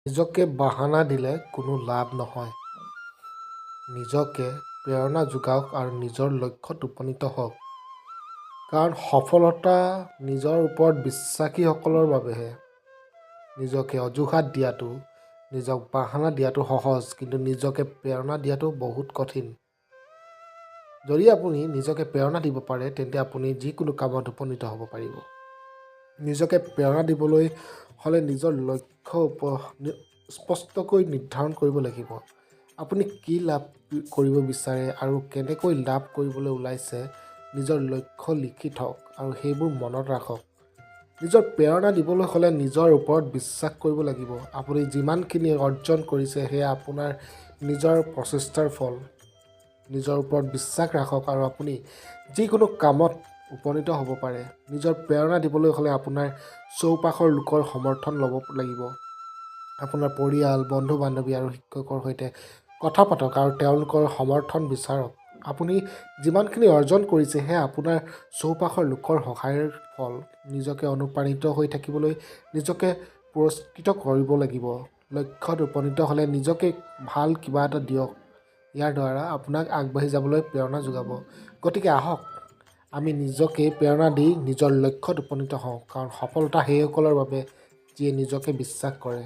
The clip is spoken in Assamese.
নিজকে বাহানা দিলে কোনো লাভ নহয়। নিজকে প্ৰেৰণা যোগাওক আৰু নিজৰ লক্ষ্যত উপনীত হওক। কাৰণ সফলতা নিজৰ ওপৰত বিশ্বাসীসকলৰ বাবেহে। নিজকে অজুহাত দিয়াটো, নিজক বাহানা দিয়াটো সহজ, কিন্তু নিজকে প্ৰেৰণা দিয়াটো বহুত কঠিন। যদি আপুনি নিজকে প্ৰেৰণা দিব পাৰে, তেন্তে আপুনি যিকোনো কামত উপনীত হ'ব পাৰিব। নিজকে প্ৰেৰণা দিবলৈ হ'লে নিজৰ লক্ষ্য স্পষ্টকৈ নিৰ্ধাৰণ কৰিব লাগিব। আপুনি কি লাভ কৰিব বিচাৰে আৰু কেনেকৈ লাভ কৰিবলৈ ওলাইছে, নিজৰ লক্ষ্য লিখি থওক আৰু সেইবোৰ মনত ৰাখক। নিজৰ প্ৰেৰণা দিবলৈ হ'লে নিজৰ ওপৰত বিশ্বাস কৰিব লাগিব। আপুনি যিমানখিনি অৰ্জন কৰিছে, সেয়া আপোনাৰ নিজৰ প্ৰচেষ্টাৰ ফল। নিজৰ ওপৰত বিশ্বাস ৰাখক আৰু আপুনি যিকোনো কামত উপনীত হ'ব পাৰে। নিজৰ প্ৰেৰণা দিবলৈ হ'লে আপোনাৰ চৌপাশৰ লোকৰ সমৰ্থন ল'ব লাগিব। আপোনাৰ পৰিয়াল, বন্ধু বান্ধৱী আৰু শিক্ষকৰ সৈতে কথা পাতক আৰু তেওঁলোকৰ সমৰ্থন বিচাৰক। আপুনি যিমানখিনি অৰ্জন কৰিছে, সেয়া আপোনাৰ চৌপাশৰ লোকৰ সহায়ৰ ফল। নিজকে অনুপ্ৰাণিত হৈ থাকিবলৈ নিজকে পুৰস্কৃত কৰিব লাগিব। লক্ষ্যত উপনীত হ'লে নিজকে ভাল কিবা এটা দিয়ক। ইয়াৰ দ্বাৰা আপোনাক আগবাঢ়ি যাবলৈ প্ৰেৰণা যোগাব। গতিকে আহক আমি নিজকে প্ৰেৰণা দি নিজৰ লক্ষ্যত উপনীত হওঁ, কাৰণ সফলতা সেইসকলৰ বাবে যিয়ে নিজকে বিশ্বাস কৰে।